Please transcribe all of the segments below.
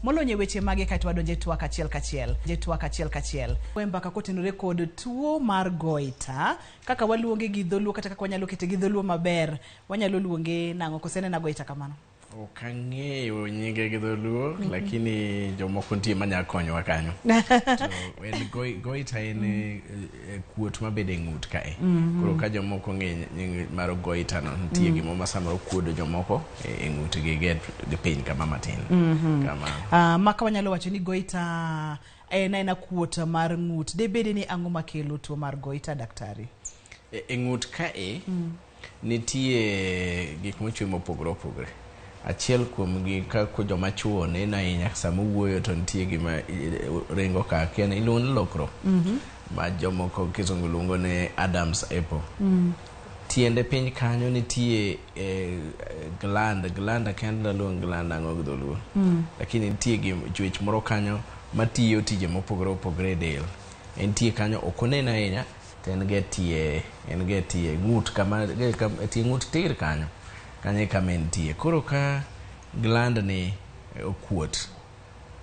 Molony e weche mage kaeto wadonje twak achiel kachiel. Je twak achiel kachiel. We mbaka kotenore kod tuo mar goita, kaka waluonge gi dholuo kata kaka wanyalo kete gi dholuo maber. Wanyalo luonge nang'o kose en ena goita kamano? Ok ang'eyo nyinge gi dholuo, lakini jomoko nitie manya konyowa kanyo. To en goita en kuot mabedo e ng'ut kae. Koro ka jomoko ng'e nying mar goita no, nitie gimoro ma samoro kuodo jomoko e ng'utgi gi piny kama matin. Kama. Maka wanyalo wacho ni goita en aena kuot mar ng'ut. Debede ni ang'o makelo tuo mar goita, daktari? E ng'ut kae nitie gik mochwe mopogore opogore. Achiel kuom gi ka joma chuo neno ahinya sama owuoyo to nitie gima ringo ka akia ni iluongo ni lokro ma jomoko kizungu luongo ni Adam's apple. Tiende piny kanyo nitie gland akia ni daluong gland ang'o gi dholuo. Lakini nitie chwech moro kanyo matiyo tije mopogore opogore e del. Entie kanyo ok onen ahinya to en ga tie en ga tie ng'ut kama e tie ng'ut tir kanyo. Kanyo e kama entie. Koro ka gland ni okuot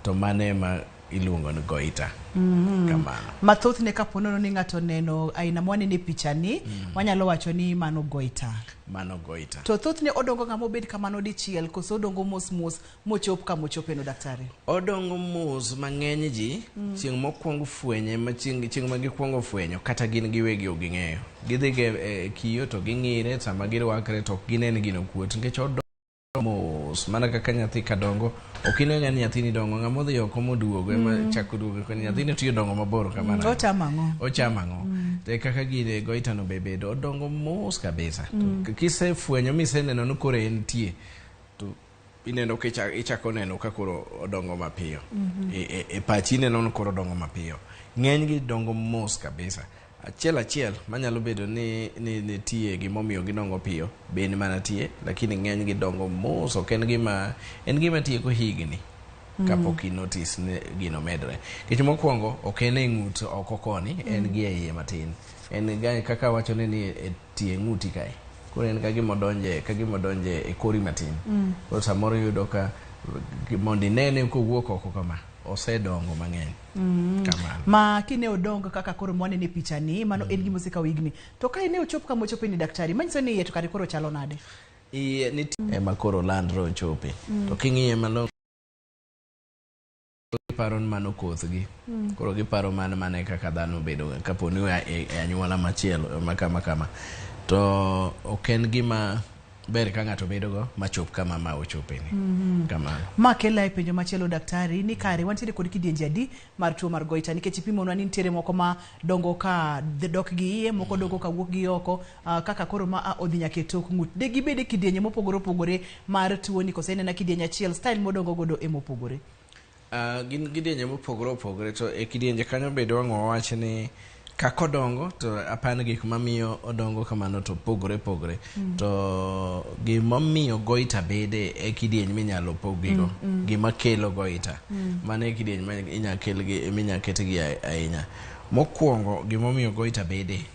to mano ema iluongo ni goita. Kamano. Mathothne kapo nono ni ng'ato oneno aina mwaneno e pichani, wanyalo wacho ni mano goita. Mano goita. To thothne odongo ng'ama obed kamano dichiel koso odongo mos mos mochop kama ochopeno daktari? Odongo mos mang'eny ji chieng' mokwong fwenye ma chieng' ma gikwongo fwenyo kata gin giwegi ok ging'eyo. Gidhi ga e kiyo to ging'ire sama girwakre to ok ginen gino kuot nikech odongo mos mana kaka nyathi ka dongo ok ine ni nyathini dongo ng'ama odhi oko moduogo ema chako duogo koni nyathini tiyo dongo mabor kamano. Ochamo ang'o? Ochamo ang'o? To kaka gine goita no be bedo odongo mos kabisa. To kisefwenyo miseneno ni koro entie to ineno ka ichako neno ka koro odongo mapiyo. E pachi ineno ni koro odongo mapiyo. Ng'eny gi dongo mos kabisa. Achiel achiel manyalo bedo ni nitie gimomiyo gidongo piyo be en mana tie lakini ng'eny gi dongo mos ok en gima en gima tieko higni kapok i notice ni gino medre. Nikech mokwongo ok en e ng'ut oko koni en gi e iye matin. En ga kaka wacho ni e tie ng'uti kae. Koro en ka gima odonje e kori matin. Koro samoro iyudo ka mondo inene kowuok oko kama osedongo mang'eny. Kamano. Ma kine odongo kaka koro mwanene e pichani, mano en gima osekawo higni. To ka ine ochop kama ochope ni daktari, manyiso ni iye to kare koro chalo nade? Iye nitie ema koro landre ochope. To king'iye malong'o giparo ni mano kothgi. Koro giparo mana mana kaka dhano bedo kapo ni oa e anyuola machielo ma kama kama. To ok en gima ber ka ng'ato bedo go machop kama ma ochope ni. Kamano. Ma kela e penjo machielo daktari ni kare wantiere kod kidienje adi mar tuo mar goita nikech ipimonwa ni nitiere moko ma dongo ka dok gi iye moko dongo ka wuok gi oko kaka koro ma odhi nyaka e tok ng'ut. De gibed e kidienje mopogore opogore mar tuo ni koso en ena kidienje achiel style modongo godo emopogore? Gin kidienje mopogore opogore to e kidienje kanyo bende wang' wawach ni kaka odongo to apani gik mamiyo odongo kamano to pogore pogore. To gimomiyo goita bede e kidieny minyalo pog gigo. Gima kelo goita. Mano e kidieny ma inya kelgi minya ketgi ahinya. Mokwongo gimomiyo goita bede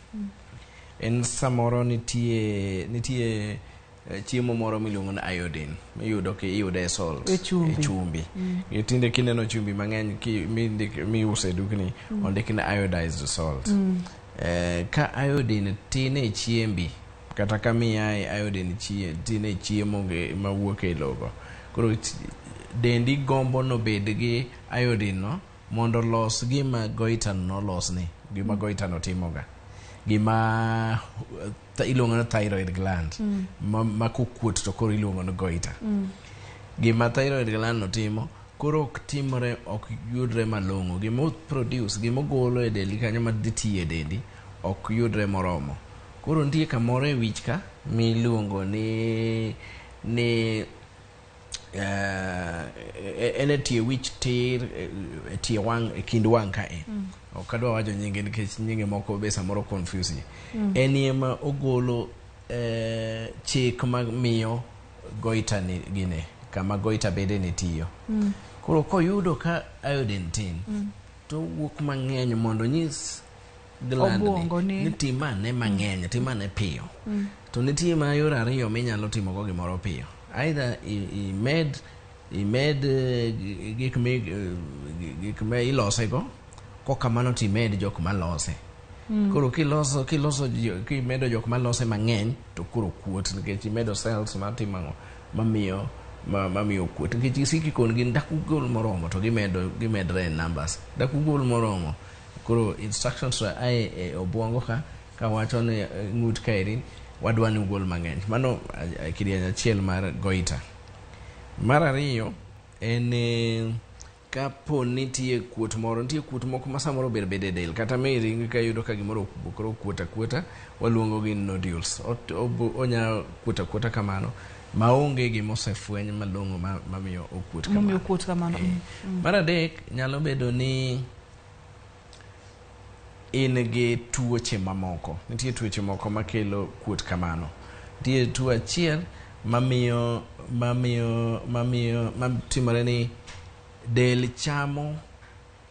en samoro nitie chiemo moro miluongo ni iodine miyudo iyude e salt e chumbi. E chumbi. Tinde kineno chumbi mang'eny miuso e dukni ondik ni iodized salt. Ka iodine tin e chiembi kata ka miyae iodine tin e chiemo mawuok e logo. Koro dendi gombo nobed gi iodine no mondo olos gima goita nolosni, gima goita no timoga. Gima iluongo ni thyroid gland ma kokuot to koro iluongo ni goita. Gima thyroid gland no timo koro ok timore ok yudre malong'o. Gima produce gima ogolo e dendi kanyo madhi tiyo e dendi ok yudre moromo. Koro nitie kamoro e wich ka miluongo ni en e tie wich tir e tie wang' e kind wang' kae. Ok adwa wacho nyinge nikech nyinge moko be samoro confuse ji. En ema ogolo chik mamiyo goita ni gine kama goita bede ni tiyo. Koro koyudo ka iodine tin to owuok mang'eny mondo onyis gland ni timane mang'eny, timane piyo. To nitie ma yore ariyo minyalo timogo gimoro piyo. Either imed Imed gik mi gik ma ilose go, kokamano to imed jok malose. Koro kiloso kiloso kimedo jok malose mang'eny to koro kuot, nikech imedo cells matimo ang'o, mamiyo mamiyo kuot, nikech isiki kon gin dak ugol moromo to gimedo gimedre e numbers, dak ugol moromo. Koro instructions ae e obwongo ka kawacho ni ng'ut kaeri wadwa ni ugol mang'eny. Mano kidieny achiel mar goiter. Mar ariyo en kapo nitie kuot moro, nitie kuot moko ma samoro ber bedo e del kata ma iring ka iyudo ka gimoro koro kuot akuota, waluongo gi nodules. Onya kuot akuota kamano maonge gima osefweny malong'o mamiyo okuot kamano. Momiyo okuot kamano. Mar adek nyalo bedo ni in gi tuoche mamoko. Nitie tuoche moko makelo kuot kamano. Nitie tuo achiel mamiyo matimore ni del chamo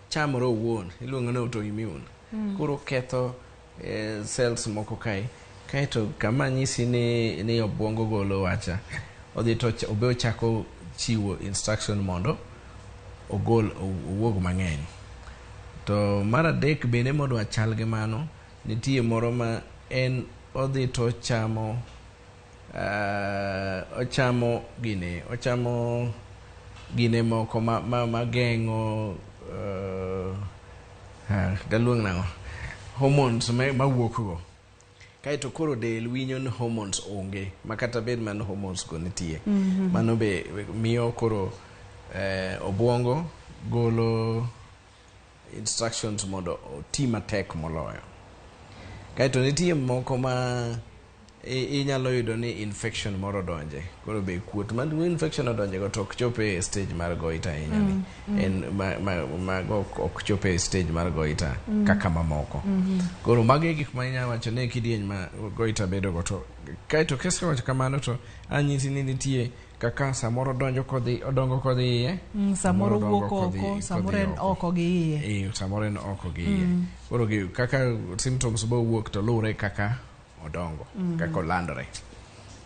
chamore owuon, iluongo ni autoimmune. Koro ketho cells moko kae, kaeto kama nyisi ni obwongo golo wacha odhi to obe ochako chiwo instruction mondo ogol owuog mang'eny. To mar adek bende modwa chal gi mano, nitie moro ma en odhi to ochamo ochamo gine, ochamo gine moko ma geng'o daluong nang'o, hormones mawuok go, kaeto koro del winjo ni hormones onge, ma kata bed man hormones go nitie. Mano be miyo koro obwongo golo instructions mondo oti matek moloyo. Kaeto nitie moko ma inyalo yudo ni infection moro odonje, koro be kuot ma infection odonje go to ok chop e stage mar goiter ahinya ni en mago ok chop e stage mar goiter kaka mamoko. Koro mago e gik ma inyalo wacho ni e kidieny ma goiter bedo go. To kaeto kisewacho kamano to anyisi ni nitie kaka samoro donjo kodhi, odongo kodhi iye. Samoro odongo wuok oko, samoro kodhi en oko gi iye. Samoro en oko gi iye. Koro gi kaka symptoms bo wuok to luwre kaka odongo, kaka olandore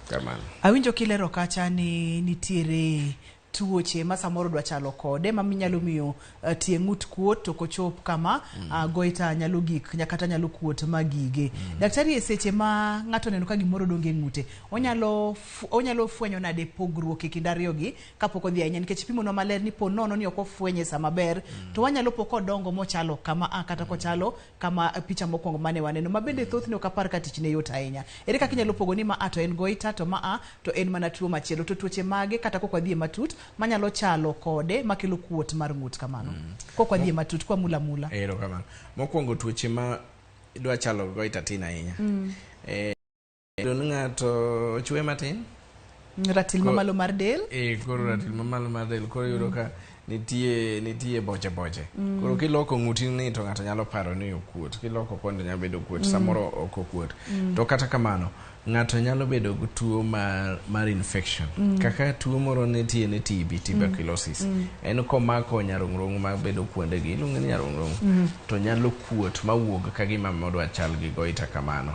kamano. Awinjo kilero kacha ni nitiere tuoche ma samoro dwa chalo kode ma nyalo miyo tie ng'ut kuot to kochop kama goiter nyalo gik kata nyalo kuot ma gige. Daktari, e seche ma ng'ato oneno ka gimoro donge e ng'ute, onyalo fwenyo nade pogruok e kind ariyo gi kapok odhi ahinya? Nikech pimonwa maler ni po nono ni ok ofwenye sama ber to wanyalo po kodongo mochalo kama a kata kochalo kama picha mokwongo mane waneno, ma bende thothne ok apar ka tich ne yot ahinya. Ere kaka inyalo pogo ni ma a to en goiter to ma a to en mana tuo machielo? To tuoche mage kata kok wadhi e matut manyalo chalo kode makelo kuot mar ng'ut kamano? Kok wadhi e matut kwa mula mula. Erokamano. Mokwongo, tuoche ma dwa chalo goiter tin ahinya. Yudo ni ng'ato ochwe matin. Ratil mamalo mar del. Koro ratil mamalo mar del, koro iyudo ka nitie boche boche. Koro kiloko ng'uti ni to ng'ato nyalo paro ni okuot. Kiloko koni to nyalo bedo okuot, samoro ok okuot. To kata kamano, ng'ato nyalo bedo gi tuo mar infection. Kaka tuo moro nitie ni TB, tuberculosis. En komako nyarung'rung' mabedo kuonde gi, iluongo ni nyarung'rung', to nyalo kuot mawuog ka gima modwa chal gi goiter kamano.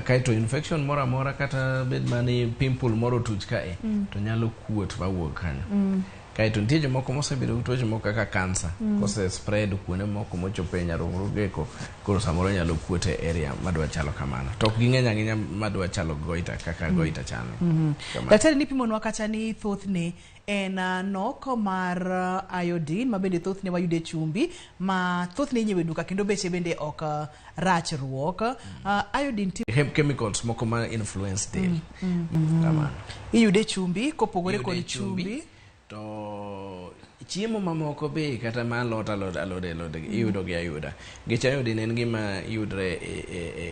Kaeto infection moro amora, kata bed mani pimple moro otuch kae, to nyalo kuot mawuog kanyo. Kaeto nitie jomoko mosebedo gi tuoche moko kaka kansa, kose spread kuonde moko mochopo e nyarung'rung eko, koro samoro nyalo kuot e area madwa chalo kamano. To ok ging'eny ahinya madwa chalo goiter kaka goiter chalo. Kamano. Daktari, nipimonwa kacha ni thothne en nok mar iodine, ma bende thothne wayude chumbi ma thothne inyiewe e duka kendo beche bende ok rach ruok. Iodine Chemicals moko ma influence del. Kamano. Iyude chumbi kopogore Iyude kod chumbi. To chiemo mamoko be, kata ma alot, alot, alode, alode iyudo gi ayuda, nikech iodine en gima yudre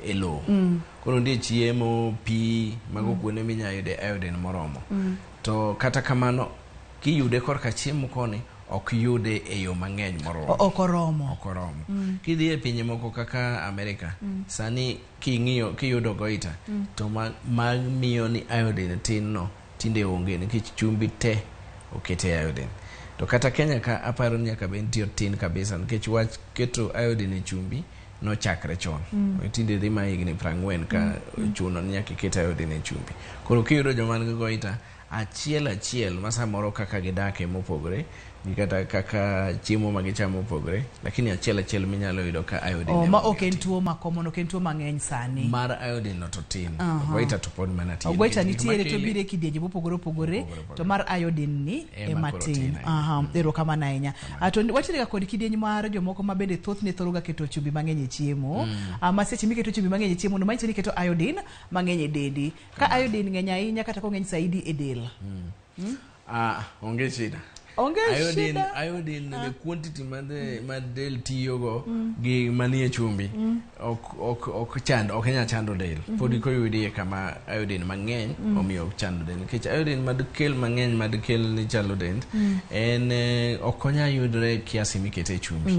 e lowo. Koro nitie chiemo, pi, mago kuonde minya yude iodine moromo. To kata kamano, kiyude korka chiemo koni, ok yude e yo mang'eny moromo. Ok oromo. Ok oromo. Kidhi e pinje moko kaka Amerika sani, king'iyo kiyudo goiter to ma miyo ni iodine tin no tinde onge, nikech chumbi te okete iodine. To kata Kenya ka, aparo ni nyaka bed nitie tin kabisa, nikech wach keto iodine e chumbi nochakre chon. Tinde dhi ma higni 40 ka chuno ni nyaka iket iodine e chumbi. Koro kiyudo joma nigi goiter achiel achiel ma samoro kaka gidake mopogore gi kata kaka chiemo ma gichamo opogore, lakini achiel achiel minyalo yudo ka iodine Oh, ma ema ok en omiyo tuo ma common, ok en tuo mang'eny sani. tin. Mar iodine no to tin. Goiter to pod mana tin. Goiter Nikech gik nitiere to makele- biro e kidienje mopogore opogore, Mopogore opogore. to mar iodine ni Ema ema koro tin. tin ahinya. Aha, erokamano ahinya. Ah, to watiere ga kod kidieny mar jomoko ma bende thothne thoro ga keto chumbi mang'eny e chiemo. Ah, ma seche miketo chumbi mang'eny e chiemo no manyiso ni iketo iodine mang'eny e dendi. Ka iodine ng'eny ahinya kata kong'eny saidi e del. Ah, onge shida. Onge Iodine, shida. iodine the quantity ma the ma del tiyogo gi manie chumbi ok ok ok chand ok nyal chando del. Pod koyudi e kama iodine mang'eny omiyo ok chando del nikech iodine madkel mang'eny madkel ni chando dend en ok onyal yudre kiasi mikete e chumbi.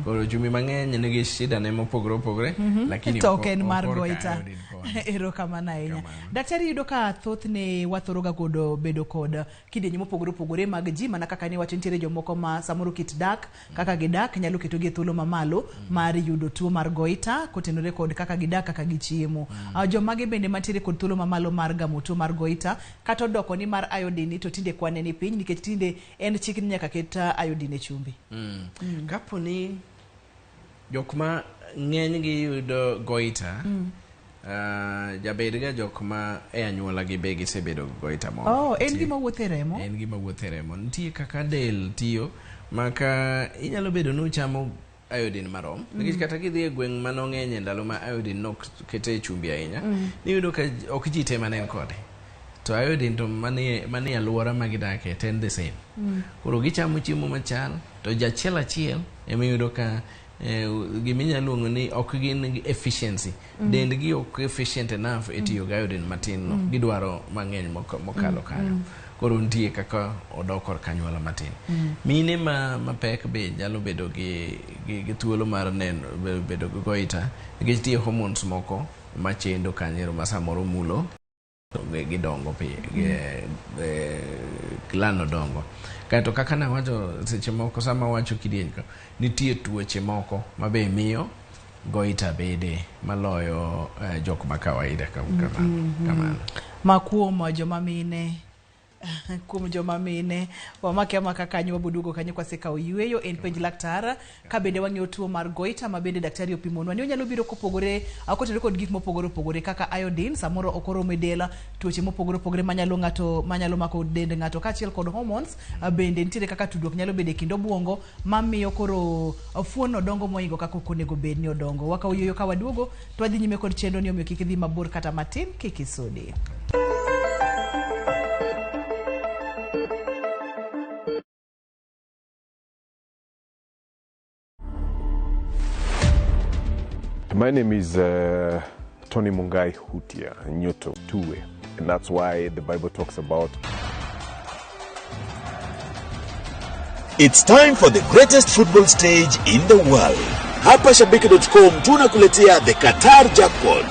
Koro chumbi mang'eny nigi shida ne mopogore opogore lakini To ok en mar korka goiter. iodine koni. Erokamano ahinya. Kamano. Daktari yudo ka thothne wathoro ga godo bedo kod kidienje mopogore opogore mag ji mana kaka niwacho nitiere jomoko ma samoro kit dak kaka gidak nyalo ketogi e thuolo mamalo mar yudo tuo mar goiter kotenore kod kaka gidak kaka gichiemo. Jomage bende mantiere kod thuolo mamalo mar gamo tuo mar goiter kata odoko ni mar iodine to tinde kwane ni piny nikech tinde en chik ni nyaka ket iodine e chumbi. Kapo ni jok ma ng'enygi yudo goiter jabed ga jok ma e anyuola gi be gisebedo gi goiter moro. Oh, en Nitie- gima wuotho e remo. En gima wuotho e remo. Nitie kaka del tiyo ma ka inyalo bedo ni uchamo iodine marom nikech kata kidhi e gweng' manong'eny e ndalo ma iodine nok kete e chumbi ahinya niyudo ka ok ji te mane en kode to iodine to manie manie alwora ma gidake to en the same koro gichamo chiemo machal to jachiel achiel emiyudo ka giminyalo luongo ni ok gin gi efficiency dendgi ok efficient enough e tiyo gi iodine matin no gidwaro mang'eny mokalo kanyo koro nitie kaka odok korka anyuola matin mine ma mapek be nyalo bedo gi, gi thuolo mar neno bedo gi goiter nikech nitie hormones moko machendo kanyo ma samoro mulo gidongo piyo gland dongo kaeto kaka nawacho seche moko sama wacho kidieny ka nitie tuoche moko ma be miyo goiter bede maloyo jok ma kawaida kamano kamano Ma kuom joma mine kuom joma mine wamake amaka kanyo waboduogo kanyo kwasekawo yweyo en penj laktar ka bende wang'iyo tuo mar goiter ma bende daktari opimonwa ni onyalo biro kopogore kotenore kod gik mopogore opogore kaka iodine samoro ok oromo e del tuoche mopogore opogore manyalo ng'ato manyalo mako dend ng'ato kaachiel kod hormones bende nitiere kaka tudruok nyalo bedo e kind obuongo mamiyo koro fuon no dongo moingo kaka ok onego bed ni odongo wakawo yweyo ka waduogo to wadhi nyime kod chenro ni omiyo kik idhi mabor kata matin kik isudi. My name is Tony Mungai Hutia, Nyoto Tuwe. And that's why the Bible talks about. It's time for the greatest football stage in the world. Hapa Shabiki.com tunakuletea the Qatar Jackpot.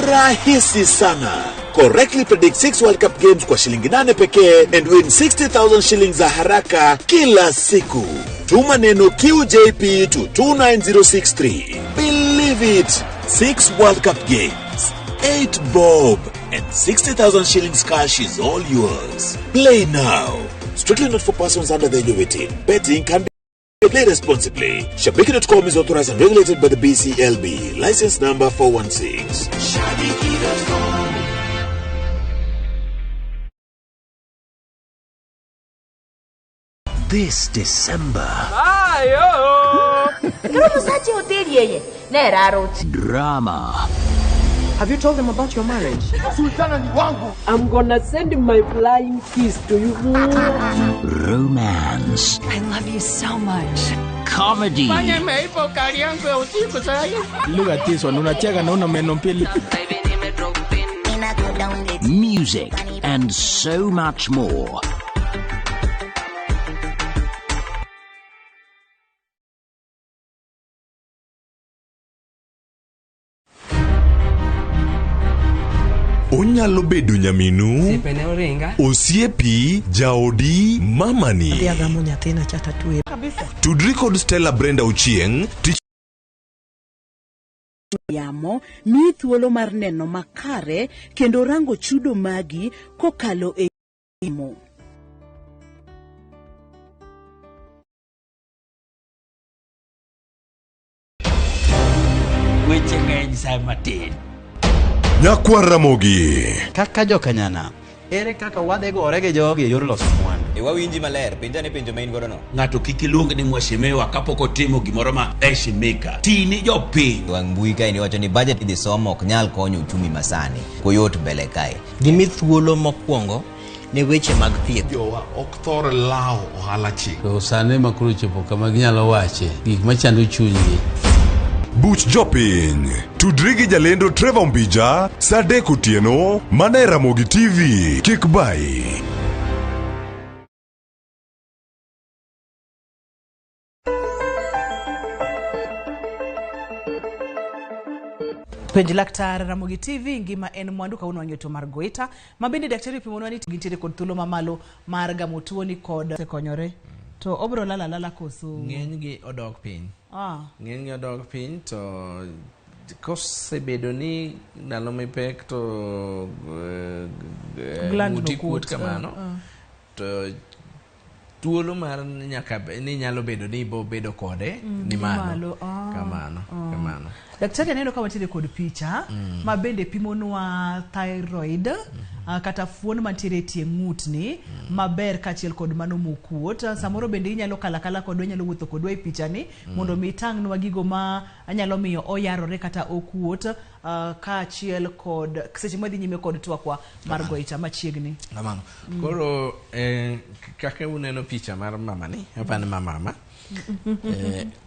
Rahisi sana. Correctly predict 6 World Cup games kwa shilingi 8 pekee and win 60,000 shillings za haraka kila siku. Tuma neno QJP to 29063. Believe it. 6 World Cup games, 8 bob and 60,000 shillings cash is all yours. Play now. Strictly not for persons under the age of 18. Betting can be played responsibly. Shabiki.com is authorized and regulated by the BCLB. License number 416. Shabiki.com. This December. Drama. Have you told them about your marriage? I'm gonna send my flying kiss to you. Romance. I love you so much. Comedy. Look at this one, unacheka na una meno mbili. Music and so much more. Onyalo bedo nyaminu, osiepi, jaodi, mamani. Adhi agamo nyathina cha tatue. Tudri kod Stella Brenda Ochieng' tich Yamo miyi thuolo mar neno makare kendo rango chudo magi kokalo e yamo. Weche ng'eny sa matin. Nyakwar Ramogi. Kaka jokanyana, ere kaka wadhi gore gi jogi e yor loso mwandu? E wawinji maler, penja ne penjo ma in godo no. Ng'ato kik iluong ni mheshimiwa kapok otimo gimoro ma heshimika. Ti ni jopiny. Wang' mbui kae niwacho ni budget idhi somo ok nyal konyo uchumi masani. Koyot mbele kae. Gimi thuolo mokwongo ne weche mag thieth. Jowa ok thor lawo ohala chik. To sani ma koro chopo kama ginyalo wache gik machando chunygi. Buch Jopiny. Tudri gi jalendo Trevor Mbija saa 3 otieno mana e Ramogi TV. Kik bayi. Penj laktar Ramogi TV ngima en mwandu kawuono wang'iyo tuo mar goita ma bende daktari opimonwa ni gintiere kod thuolo mamalo mar gamo tuoni kod osekonyore to obro lala lala koso Ng'enygi odok piny. Ah. Ng'enygi odok piny to kosebedo ni ndalo mipek to Gland no ng'uti kuot kuot, kamano to thuolo mar nyaka ni nyalo bedo ni ibo bedo kode ni malo malo, ah, kamano ah. kamano. Daktari aneno ka wantiere kod picha ma bende pimonwa thyroid kata fuon mantiere e tie ng'utni maber kaachiel kod mano mokuot. Samoro bende inyalo kalo akala kodwa, inyalo wuotho kodwa e pichani mondo mi itang'nwa gigo ma anyalo miyo oyarore kata okuot kaachiel kod seche mwadhi nyime kod twakwa mar goita machiegni. Kamano. Koro kaka uneno picha mar mamani, apani ma mama.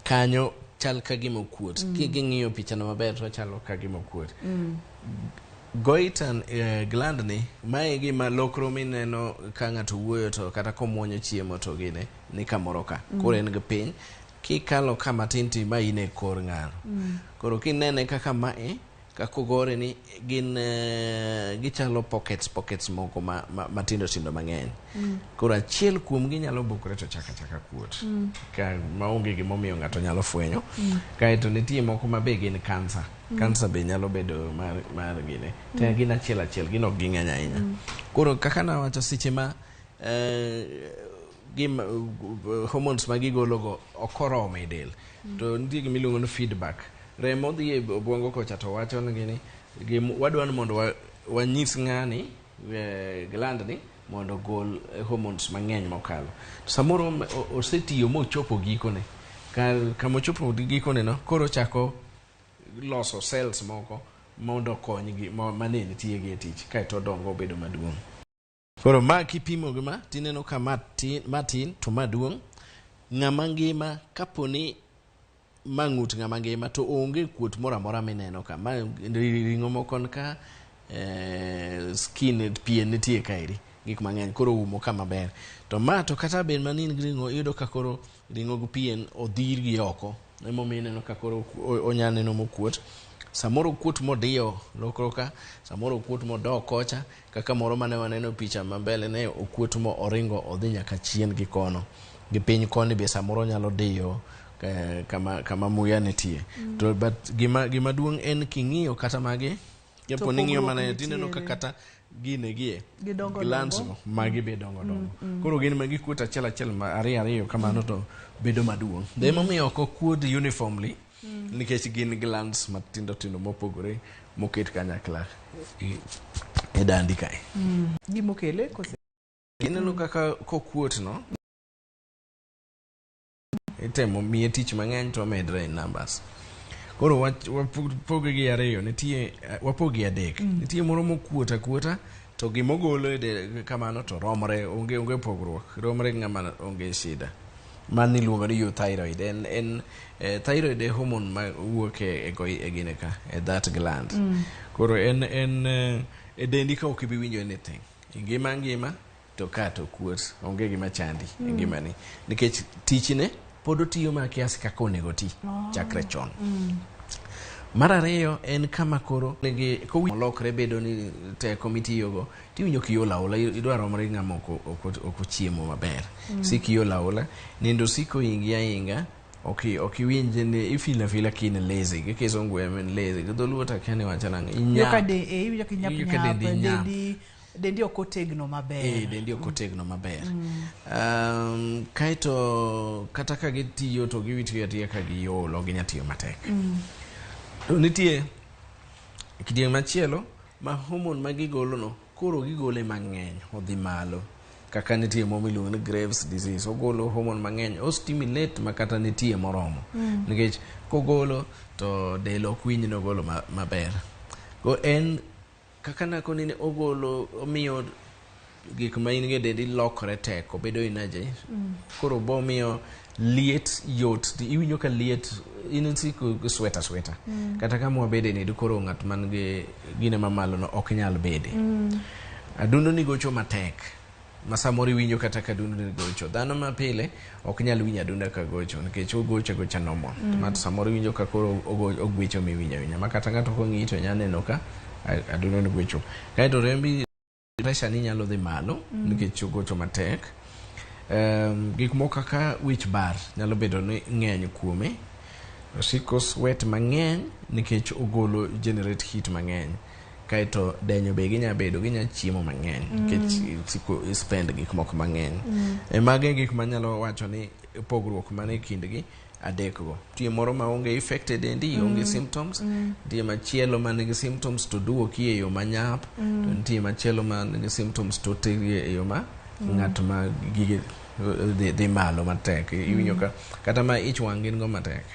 Kanyo chal ka gima okuot. King'iyo pichano maber to chalo ka gima okuot. Goiter gland ni mae e gima lokro mineno ka ng'ato wuoyo to kata komuonyo chiemo to gine ni kamoro ka. Koro en gi piny. Kikalo ka matin to ma in e kor ng'ano. Koro kinene kaka mae kaka ogore ni gin gichalo pockets pockets moko ma, matindo tindo mang'eny. Koro achiel kuomgi nyalo bukore to chaka chaka kuot. Ka maonge gimomiyo ng'ato nyalo fwenyo. Kaeto nitie moko ma be gin kansa. Kansa be nyalo bedo mar gine. Te gin achiel achiel, gin ok ging'eny ahinya. Koro kaka nawacho seche ma gima hormones ma gigologo ok oromo e del. To nitie gima iluongo ni feedback. Remo dhi e obwongo kocha to wacho negi ni wadwa ni mondo wanyis ng'ani gland ni mondo ogol hormones mang'eny mokalo. To samoro osetiyo mochopo gikone. Kama ochopo gikone no, koro ochako loso cells moko mondo okonygi mane nitie gi e tich kaeto odongo obedo maduong'. Koro ma kipimo gi ma tineno ka ma tin to ma duong'. Ng'ama ngima kaponi ma ng'ut ng'ama ngima to onge kuot moro amora mineno ka. Ma ring'o moko ka skin pien nitie kaeri gik mang'eny koro umo ka maber. To ma to kata bed mana in gi ring'o iyudo ka koro ring'o gi pien odhir gi oko. Emomiyo ineno ka koro onya neno mokuot. Samoro okuot modiyo lokro ka, samoro okuot modok kocha, kaka moro mane waneno picha ma mbele ne okuot mo oringo odhi nyaka chien gi kono. Gi piny koni be samoro nyalo diyo kama muya nitie. To but gima duong' en king'iyo kata magi, kapo ni ing'iyo mana tineno ka kata gine gie glands go magi be dongo dongo. Koro gin magi kuot achiel achiel ma ariyo ariyo kamano to bedo maduong'. Emomiyo ok okuod uniformly nikech gin glands matindo tindo mopogore moket kanyakla e dandi kae. Gimokele kose? Ineno kaka kokuot no itemo miye tich mang'eny to omedre in numbers. Koro wapoge gi ariyo, nitie wapoge adek. Nitie moro mokuot akuota to gimogolo e kamano to romre, onge pogruok, romre gi ng'ama onge shida. Mano iluongo ni euthyroid. En thyroid e hormone ma wuok e gine ka, e that gland. Koro en e dendi ka ok ibi winjo anything. Ingima ngima to ka to kuot, onge gima chandi e ngimani. Nikech tichne pod otiyo mana kiasi kaka onego oti chakre chon. Mar ariyo en kama koro nigi olokre bedo ni teko mitiyogo tiwinjo kiol aola, idwa romre gi ng'ama ok ochiemo maber. Sik iol aola, nindo siko ingi ainga, Ok iwinj ni ifeel afeela ka in lazy. Gi kisungu en lazy. Gi dholuo to akia ni wacho nang'o. Iwinjo ka Inyap. iwinjo ka inyap Iwinjo ka nyap, dendi nyap. Dendi ok otegno maber. Dendi ok otegno maber. Kaeto kata ka gitiyo to giwitiyo atiya ka giol, ok ginyal tiyo matek. To nitie kidieny machielo ma hormone ma gigolo no koro gigole mang'eny, odhi malo. Kaka nitie moro miluongo ni Graves disease, ogolo hormone mang'eny, o stimulate ma kata nitie moromo. Nikech kogolo to del ok winj ni ogolo maber. Ko en kaka nakoni ni ogolo, omiyo gik ma in go e dendi lokore teko, bedo energy. Koro bomiyo liet yot, iwinjo ka liet, in siko sweta sweta. Kata kama wabede ni koro ng'at man gi gine mamalo no ok nyal bede. Adundo ni gocho matek. Ma samoro iwinjo kata ka adundo ni gocho. Dhano ma pile ok nyal winjo adundo ka gocho nikech ogocho agocha normal. Ma to samoro iwinjo ka koro ogwecho miwinjo awinya. Ma kata ng'ato kong'iyi to nyalo neno ka adundo ni gocho. Kaeto rembi pressure ni nyalo dhi malo nikech ogocho matek. Gik moko kaka wich bar nyalo bedo ni ng'eny kuome. Osiko sweat mang'eny nikech ogolo generate heat mang'eny. Kaeto denyo be ginya bedo, ginya chiemo mang'eny nikech isiko spend gik moko mang'eny. Mago e gik manyalo wacho ni pogruok mane kindgi adek go. Nitie moro maonge effect e dendi, onge symptoms. Nitie machielo man gi symptoms to duoki e yo manyap. To nitie machielo man gi symptoms to teri e yo ma ng'at ma gige dhi malo matek. Iwinjo ka kata ma ich wang' gin go matek.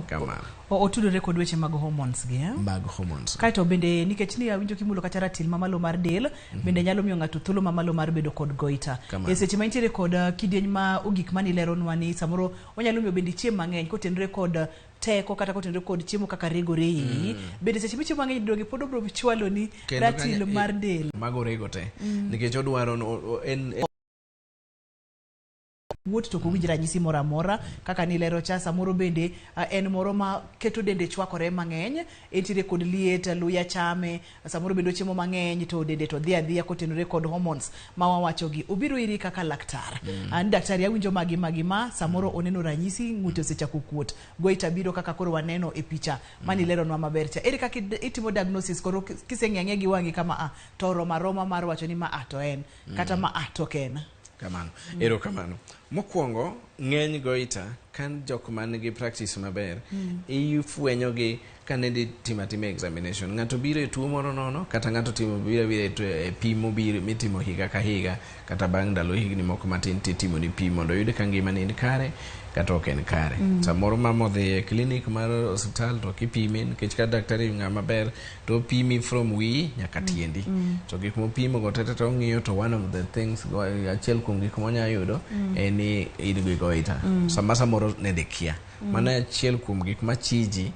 Kamano. Otudore kod weche mag hormones gi, eh? Mag hormones. Kaeto bende nikech ni awinjo kimulo kata ratil mamalo mar del, bende nyalo miyo ng'ato thuolo mamalo mar bedo kod goita. Kamano. E seche ma intiere kod kidieny ma ogik manileronwa ni samoro onyalo miyo bende ichiem mang'eny kotenore kod teko kata kotenore kod chiemo kaka regore iyi. Bende seche michiemo mang'eny donge pod obiro chwalo ni Kendo ratil mar del. Mago rego te. Nikech odwaro en Wuot to ok owinj ranyisi moro amora kaka nilero cha. Samoro bende en moro ma keto dende chwakore mang'eny, entiere kod liet, luya chame, samoro bende ochiemo mang'eny to dende to dhi adhiya kotenore kod hormones ma wawachogi. Obiro iri kaka laktar. An daktari awinjo magi magi ma samoro oneno ranyisi, ng'ute osechako kuot, goita biro kaka koro waneno e picha manileronwa maber cha. Ere kaka itimo diagnosis koro kiseng'iyo ang'iya gi wang'i kama a to oromo aroma mar wacho ni ma a to en kata ma a to ok en? Kamano. Erokamano. Mokwongo, ng'eny goita ka jok man gi practice maber, ifwenyo gi ka nende timo atima examination. Ng'ato biro e tuo moro nono, kata ng'ato timo biro abira e pim mobiro mitimo higa ka higa, kata bang' ndalo higni moko matin titimo ni pim mondo oyud ka ngimani ni kare kata ok en kare. Samoro mama odhi e clinic mar osiptal to kipime, nikech ka daktari ng'ama ber to opimi from wiyi nyaka tiendi. To gik mopimo go tete to ong'iyo to one of the things go, achiel kuom gik monya yudo en ni in gi goita. Sama samoro nende kia. Mano e achiel kuom gik machiji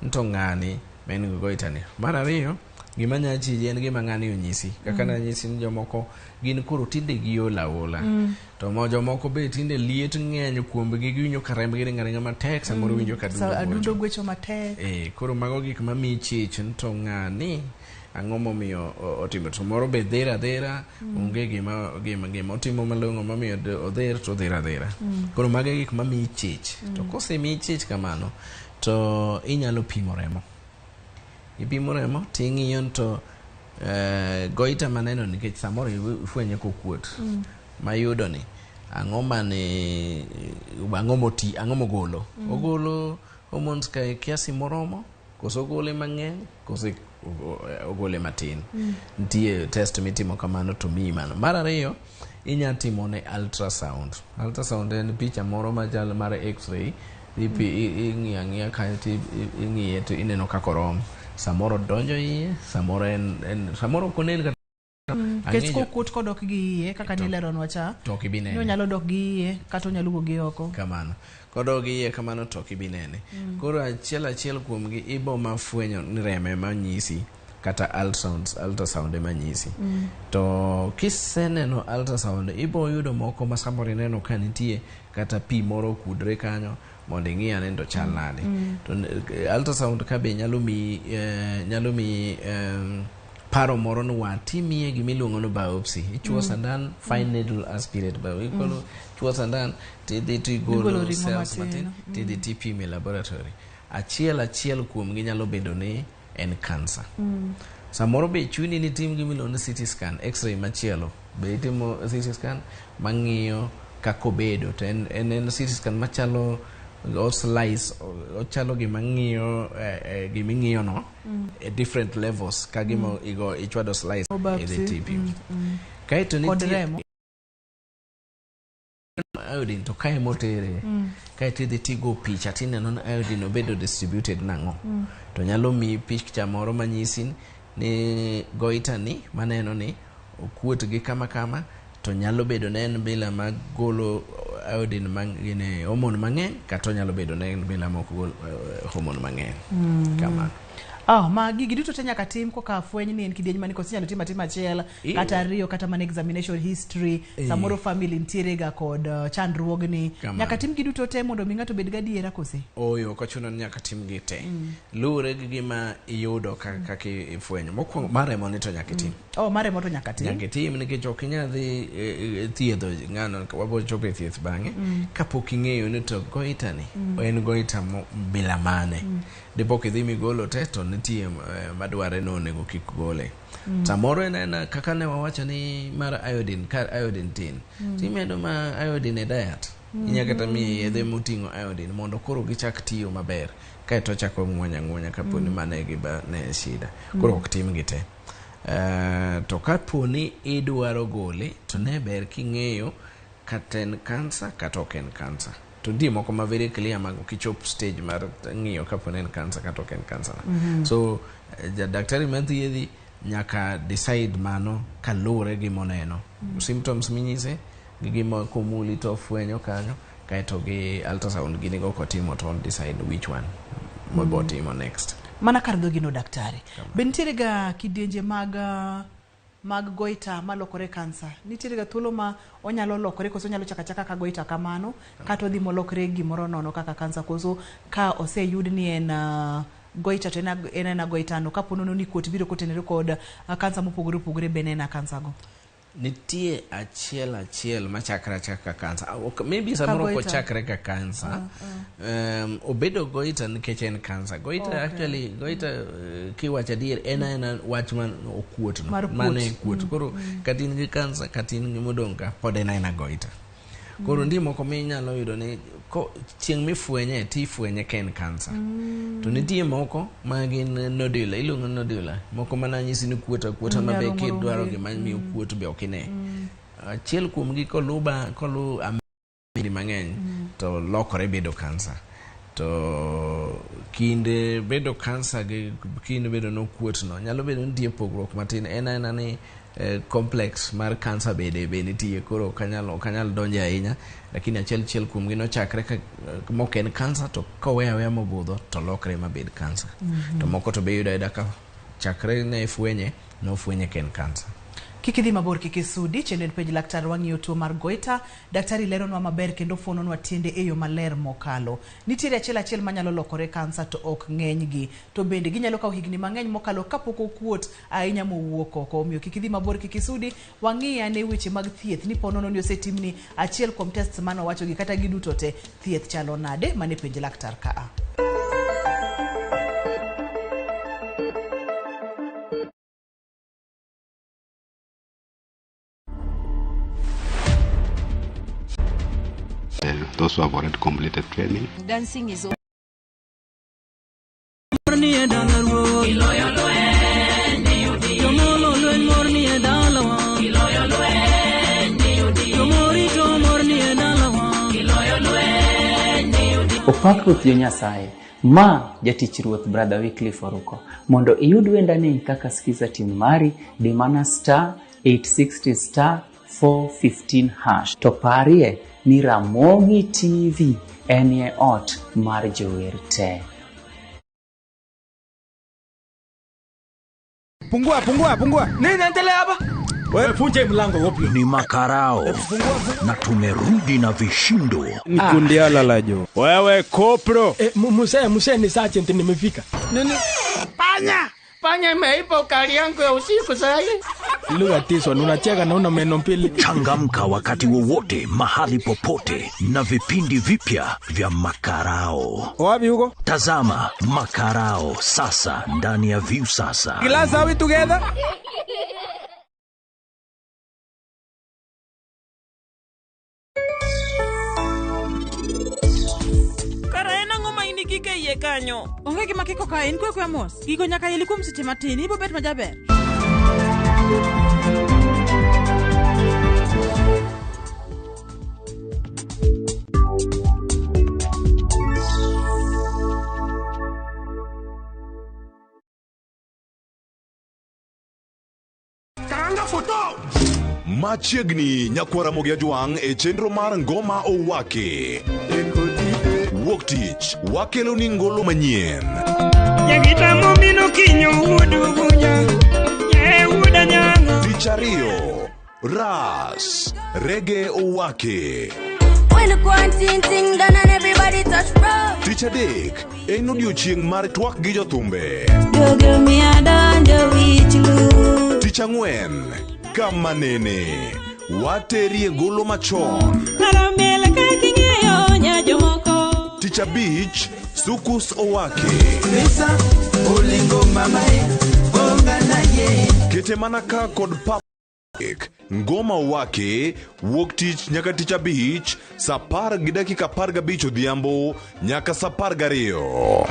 to ng'ani ma en gi goita ni. Mar ariyo, gima nya chiji en gima ng'ani onyisi. Kaka nanyisi ni jomoko gin koro tinde giol aola. To mo jomoko be tinde liet ng'eny kuomgi, giwinjo ka rembgi ringo aringa matek, samoro winjo ka adundo Adundo gocho. gwecho matek. Koro mago gik mamiyi chich ni to ng'ani ang'o momiyo otimo. To moro be dher adhera, onge gima otimo malong'o mamiyo odher to odher adhera. Koro mago e gik mamiyi chich. To kosemiyi chich kamano, to inyalo pimo remo. Ipimo remo ting'iyo to goita maneno nikech samoro ifwenye kokuot. Mayudo ni ang'o mane, ang'o moti, ang'o mogolo. Ogolo hormones ka e kiasi moromo, koso ogole mang'eny, koso ogole matin. Nitie test mitimo kamano to miyi mano. Mar ariyo, inya timo ne ultrasound. Ultrasound en picha moro machal mar x-ray. Ing'iyo ang'iya kanyo to ing'iye to ineno kaka orom. Samoro donjo iye, samoro en samoro ok onen kata. Nikech kokuot kodok gi iye kaka nileronwa cha, to ok ibi nene. Ni onyalo dok gi iye kata onyalo wuok gi oko. Kamano. Kodok gi iye kamano to ok ibi nene. Koro achiel achiel kuomgi ibo mafwenyo ni remo ema nyisi kata ultrasound ema nyisi. To kiseneno ultrasound ibo yudo moko ma samoro ineno ka nitie kata pi moro okudre kanyo mondo ing'i ane to chal nade. To ultrasound ka be nyalo miyi pattern. paro moro ni watimie gimiluongo ni biopsy. Ichuo sandan, fine needle aspirate bio. Igolo chuo sandan tidhi Igolo tigolo ring'o cells matin. matin tidhi tipime e laboratory. Achiel achiel kuomgi nyalo bedo ni en cancer. Samoro be chuni ni tim gimiluongo ni CT scan, x-ray machielo. Be itimo CT scan mang'iyo kaka obedo to en CT scan machalo o slice ochalo gima ng'iyo giming'iyo no e different levels ka gima igo ichwado slice Biopsy. idhi tipimo. Kaeto Kod nitie remo. iodine to kae motere. Kaeto idhi tigo picha tineno ni iodine obedo distributed nang'o. To nyalo miyi picha moro manyisi ni goita ni maneno ni okuot gi kama kama to nyalo bedo ne en bila magolo iodine gine hormone mang'eny kata onyalo bedo ne en bila mok gol hormone mang'eny. Kamano. Ma gigi duto te nyaka tim koka fweny ni en kidieny mani koso inyalo tim atima achiel kata ariyo kata mana examination history. Samoro family nitiere ga kod chandruogni. Kamano. Nyaka tim gi duto te mondo mi ng'ato obed gadiera kose? Oyo, ok ochuno ni nyaka tim gi te. Luwore gi gima iyudo kaka ifwenyo. Mokwongo mar remo ni to nyaka itim. Mar remo to nyaka tim. Nyaka itim nikech ok inyal dhi thiedho ng'ano, wabiro chopo e thieth bang'e. Kapok ing'eyo ni to goita ni en goita bila mane. Dipo kidhi migolo te to nitie madware ni onego kik gole. Samoro en aena kaka ne wawacho ni mar iodine, ka iodine tin. Timedo ma iodine e diet. Inya kata miye yedhe moting'o iodine mondo koro gichak tiyo maber. Kaeto ochako ng'wony ang'wonya kapo ni mano e gima ne shida. Koro ok timgi te. To kapo ni idwaro gole to ne ber king'eyo kata en kansa kata ok en kansa. To nitie moko ma very clear mag kichop stage mar ng'iyo kapo ni en kansa kata ok en kansa. So daktari mathiedhi nyaka decide mano kaluwore gi moneno. Symptoms minyise gi gima komuli to ofwenyo kanyo kaeto gi ultrasound gini go kotimo to decide which one mobo timo next. Mana kar dhogino daktari. Be nitiere ga kidienje mag goita malokore kansa? Nitiere ga thuolo ma onyalo lokore koso onyalo chako achaka ka goita kamano kata odhi molokre gimoro nono kaka kansa koso ka oseyud ni en goita to en ena goita no kapo nono ni kuot biro kotenore kod kansa mopogore opogore be en ena kansa go? Nitie achiel achiel machakre achaka kansa. Maybe samoro ok ochakre ka kansa. Obedo goita nikech en kansa. Goita actually goita kiwacho adier en aena wach man okuot no. Mano e kuot. Koro kata in gi kansa kata in gi modong' ka pod en aena goita. Koro nitie moko minyalo yudo ni chieng' mifwenye tifwenye ka en kansa. To nitie moko ma gin nodular, iluongo ni nodular. Moko mana nyisi ni kuot akuota ma be kidwaro gima miyo kuot be ok ine. Achiel kuomgi kolu amiri mang'eny to lokore bedo kansa. To kinde bedo kansa gi kinde bedo nokuot no nyalo bedo ni nitie pogruok matin. En aena ni complex mar kansa bende be nitie koro ok anyal donjo ahinya lakini achiel achiel kuomgi nochakre ka mok en kansa to koweyo aweya mobudho to lokre mabed kansa. To moko to be iyudo ayuda ka chakre ne fwenye nofwenye ka en kansa. Kik idhi mabor, kik isudi. Chenro en penj laktar wang'iyo tuo mar goita. Daktari leronwa maber kendo fuononwa tiende e yo maler mokalo. Nitiere achiel achiel manyalo lokore kansa to ok ng'enygi. To bende ginyalo kawo higni mang'eny mokalo kapok okuot ahinya mowuok oko. Omiyo kik idhi mabor, kik isudi. Wang'i ane weche mag thieth ni po nono ni osetimni achiel kuom tests manowachogi kata giduto te. Thieth chalo nade? Mane penj laktar kaa. Those who have already completed training. Dancing is Opak Ruoth jo Nyasaye. Ma jatich Ruoth Brother Wycliffe Oruko. Mondo iyud wendani kaka skiza tune mari, di mana star 860 star 415 hash. To parie ni Ramogi TV enie ot mar jower te. Pungua, pungua, pungua. Nini endelea hapa? Wewe punje mlango wopio. Ni makarao na tumerudi na vishindo. Ni kundiala la jo. Wewe kopro. Muse ni sergeant nimefika. Nini? Panya! Panya imeiba ukali yangu ya usiku sasa. Look at this one, unacheka na una meno mbili. Changamka wakati wowote, mahali popote na vipindi vipya vya Makarao. Wapi huko? Tazama Makarao sasa ndani ya Viusasa. Glass, are we together? Kara en ang'o ma in gi iye kanyo? Onge gima kiko ka en kwe kwe mos. Gigo nyaka yeli kuom seche matin, ibo bet majaber. Karanga foto! Machiegni nyakwar Ramogi Ajwang' e chenro mar Ngoma Owaki. Wuok tich wakelo ni ngolo manyien. Tich ariyo, Ras, Rege Owaki. When the quarantine thing done and everybody touch road. Tich adek, en odiochieng' mar twak gi jothumbe. Tich ang'wen, kama nene, waterie golo machon. Tich abich, Sukus Owaki. Kete mana ka kod pap Ngoma Owaki wuok tich nyaka tich abich saa 10:15 odhiambo nyaka saa 12.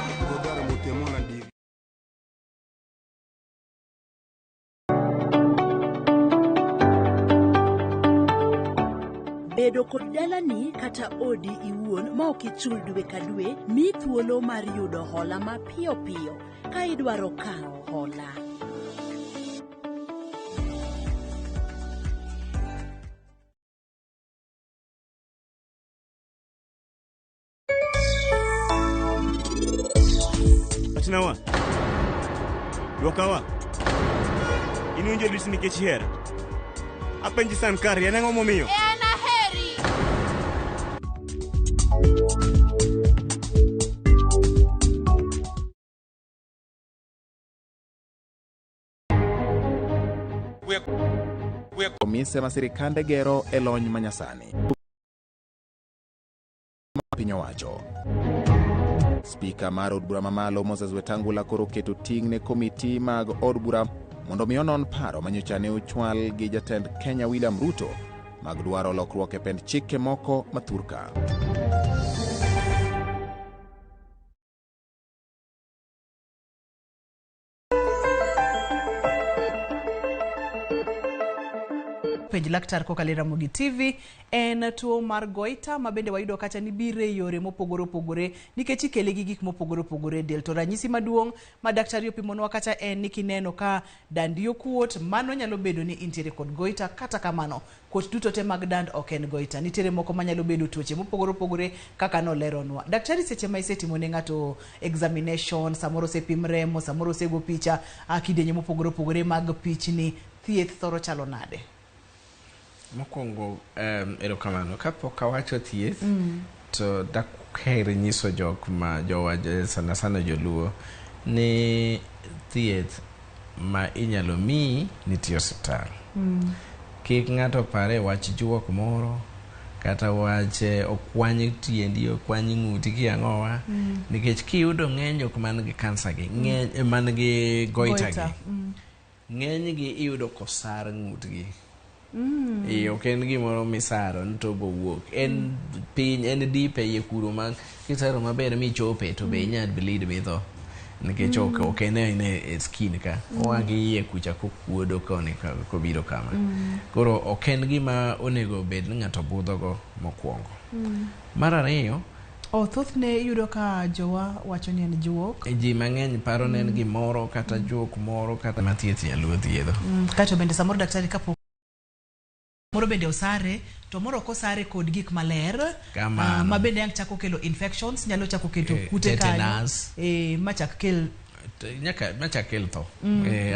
Bedo kod dalani kata odi iwuon ma ok ichul dwe ka dwe mi thuolo mar yudo hola mapiyo piyo ka idwaro kawo hola. Wachnawa. Dwokawa. In iwinjo lit nikech ihera. Apenji san kari, en ang'o momiyo? En aheri. Mise ma sirikande gero e lony manyasani. Piny owacho. Spika mar od bura mamalo Moses Wetangula koro keto ting' ne komiti mag od bura mondo mi onon paro manyocha ne ochwal gi jatend Kenya William Ruto mag dwaro lokruok e pend chike moko mathurka. Penj laktar kokalo e Ramogi TV en tuo mar goita ma bende wayudo kacha ni biro e yore mopogore opogore nikech ikele gi gik mopogore opogore e del. To ranyisi maduong' ma daktari opimonwa kacha en ni kineno ka dandi okuot, mano nyalo bedo ni intiere kod goita. Kata kamano, kuot duto te mag dand ok en goita. Nitiere moko manyalo bedo tuoche mopogore opogore kaka noleronwa. Daktari, seche ma isetimo ne ng'ato examination, samoro osepim remo, samoro osego picha, kidienje mopogore opogore mag pichni, thieth thoro chalo nade? Mokwongo, erokamano. Kapok awacho thieth, to daher nyiso jok ma jowa sana sana joluo ni thieth ma inyalo miyi nitie osiptal. Kik ng'ato pare wach juok moro kata wach okwany tiendi, okwany ng'uti kiang'owa, nikech kiyudo ng'eny jok man gi kansa gi, ng'eny man gi goita gi, ng'eny gi iyudo kosar ng'utgi. Ok en gimoro misaro ni to bowuok. En piny, en deep e iye kuro ma kisaro maber michope to be inyal bleed mitho. Nikech ok en e skin ka. Oa gi iye kucha kokuodo koni kobiro kama. Koro ok en gima onego bed ni ng'ato budhogo mokwongo. Mar ariyo, thothne iyudo ka jowa wacho ni en juok. Ji mang'eny paro ni en gimoro kata juok moro kata ma thieth nyaluo thiedho. Kato bende samoro daktari kapok moro bende osare to moro ok osare kod gik maler, ma bende ang' chako kelo infections, nyalo chako keto kute kanyo, ma chak kel Nyaka machak kel tho.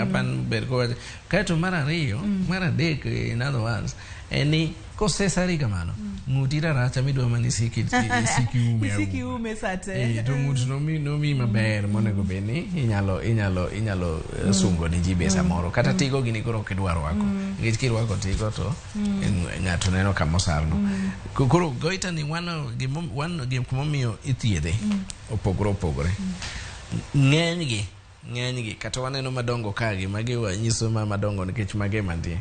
Apan ber kowacho. Kaeto mar ariyo, mar adek, in other words, en ni kosesari kamano, ng'uti raracha midwa mana isiki isiki ume Isiki auma. ume sate. To ng'ut nomi maber monego bed ni inyalo sungo ne ji be samoro kata tigo gini koro ok idwa rwako nikech kirwako tigo to ng'ato neno kamosarno. Koro goita ni wan gik momiyo ithiedhe opogore opogore. Ng'enygi kata waneno madongo kagi magi wanyiso ma madongo nikech mage ema nitie.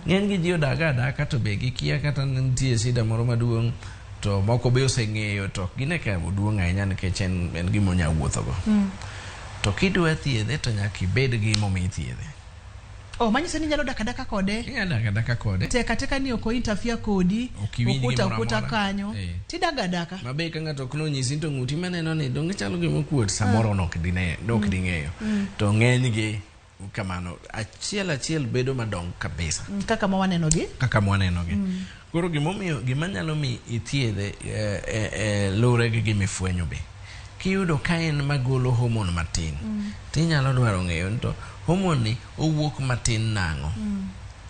Ng'enygi ji odak adaka to be gikia kata nitie shida moro maduong', to moko be oseng'eyo to ok gine ka oduong' ahinya nikech en gima onya wuothogo. To kidwa thiedhe to nyaka ibed gi gimomiyo ithiedhe. Oh, manyiso ni inyalo dak adaka kode. Inyalo dak adaka kode. Tek ateka ni ok o-interfere kodi. Ok iwinj Okuta gimoro okuta amora. kanyo. Tidag adaka. Mabe ka ng'ato ok nonyisi to ng'uti maneno ni donge chalo gima okuot samoro nok dine nok ding'eyo. To ng'enygi kamano achiel achiel bedo madongo kabisa. Kaka ma waneno gi. Kaka mwaneno gi. Koro gimomiyo gima nyalo mi ithiedhe luwre gi gima ifwenyo be. Kiyudo ka en magolo hormone matin, tinyalo dwaro ng'eyo ni to hormone ni owuok matin nang'o.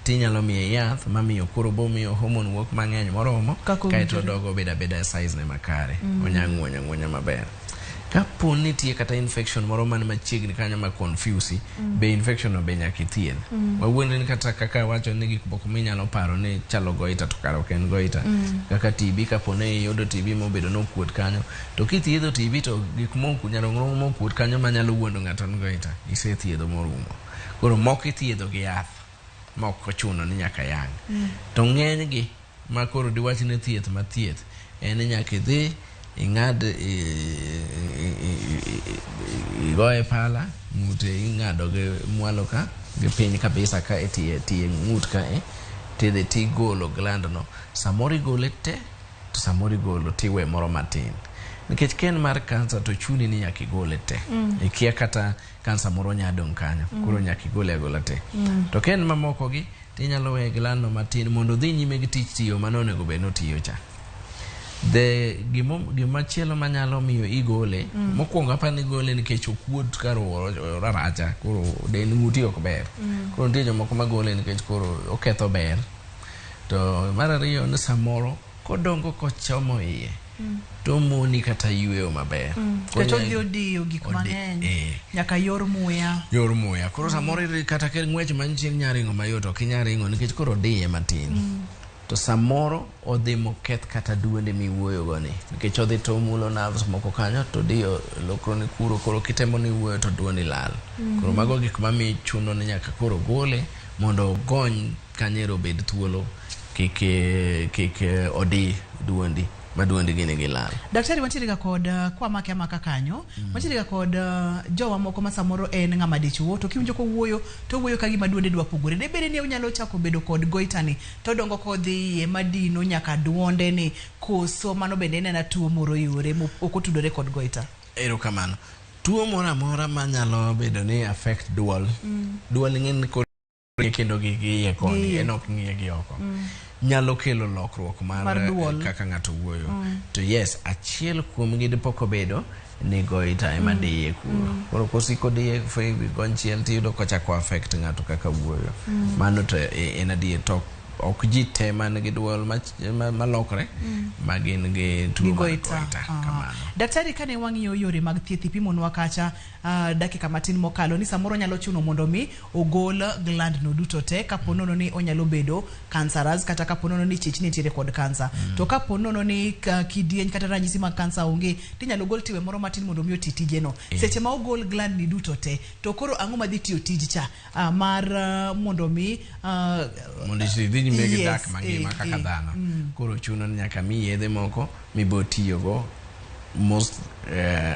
Tinyalo miye yath mamiyo koro bomiyo hormone wuok mang'eny moromo Kaka kaeto owinjore. odogo obedo abeda e size ne makare. Onya ng'wonyo ang'wonya maber. Kapo ni nitie kata infection moro man machiegni kanyo ma confuse, be infection no be nyaka ithiedh. Wawuondre ni kata kaka wacho ni gik moko minyalo paro ni chalo goita to kara ok en goita. Kaka TB, kapo ni iyudo TB mobedo nokuot kanyo, to kithiedho TB to gik moko nyarong'rong mokuot kanyo manyalo wuondo ng'ato ni goita, isethiedho morumo. Koro moko ithiedho gi yath ma ok ochuno ni nyaka yang'. To ng'enygi ma koro diwach ni thieth ma thieth en ni nyaka idhi ing'ad igoye pala ng'ute, ing'ado gi mwalo ka gi piny kabisa ka e tie tie ng'ut ka e tidhi tigolo gland no. Samoro igole te to samoro igolo tiwe moro matin nikech ka en mar kansa to chuni ni nyaka igole te. Ikia kata kansa moro nya dong' kanyo. Koro nyaka igole agola te. To ka en mamoko gi tinyalo weye gland no matin mondo odhi nyime gi tich tiyo mane onego bed notiyo cha. The gimachielo manyalo miyo igole mokwongo apa ni igole nikech okuot kar raracha koro dend ng'uti ok ber. Koro nitie jomoko magole nikech koro oketho ber. To mar ariyo ni samoro kodongo kochomo iye to moni kata yweyo maber. Koro Nikech odhi odiyo gik mang'eny. Nyaka yor muya. Yor muya koro samoro kata ka ng'wech manchien nya ringo mayot ok inya ringo nikech koro odiye matin. To samoro odhi moketh kata duonde miwuoyo go ni nikech odhi to omulo nerves moko kanyo to odiyo lokroni kuro koro kitemo ni wuoyo to duondi lal. Koro mago gik mamiyo chuno ni nyaka koro gole mondo ogony kanyero obed thuolo kik odi duondi ma duondi gini gilal. Daktari, wantiere ga kod kwamake amaka kanyo. Wantiere ga kod jowa moko ma samoro en ng'ama dichuo to kiwinjo kowuoyo to owuoyo ka gima duonde dwa pogore. Debed ni onyalo chako bedo kod goita ni to odongo kodhi iye madino nyaka duonde ni koso mano bende en ena tuo moro yore ok otudore kod goita. Erokamano. Tuo moro amora manyalo bedo ni affect duol. Duol ing'e ni koro kendo gi iye koni Gi iye. en ok ng'iye gi oko. Nyalo kelo lokruok mar, Mar duol. kaka ng'ato wuoyo. To yes, achiel kuomgi dipok obedo ni goita ema diye kuro. Koro kosiko diye konchiel tiyudo kochako affect ng'ato kaka wuoyo. Mano to en adier to ok ji te man gi duol malokre ma gin gi tuo Gi mar goita. goita. Kamano. Daktari, kane wang'iyo yore mag thieth ipimonwa kacha dakika matin mokalo ni samoro nyalo chuno mondo mi ogol gland no duto te kapo nono ni onyalo bedo cancerous kata kapo nono ni chich nitiere kod kansa. To kapo nono ni kidieny kata ranyisi mag kansa onge, tinyalo gol tiwe moro matin mondo mi oti tijeno. Seche ma ogol gland ni duto te, to koro ang'o madhi tiyo tij cha mar mondo mi mondo idhi nyime gi dak mangima kaka dhano. Koro chuno ni nyaka mi yedhe moko mibo tiyogo most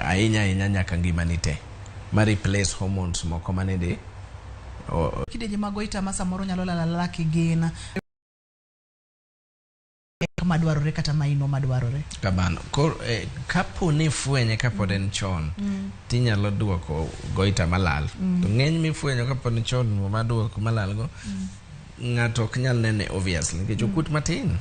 ahinya ahinya nyaka ngimani te ma replace hormones moko mane di Kidienje mag goita ma samoro nyalo lal alala kigin madwarore kata maino madwarore. Kamano. Koro kapo ni ifwenye kapod en chon, tinyalo duoko goita malal. To ng'eny mifwenyo kapod ni chon maduoko malal go, ng'ato ok nyal nene obviously nikech okuot matin.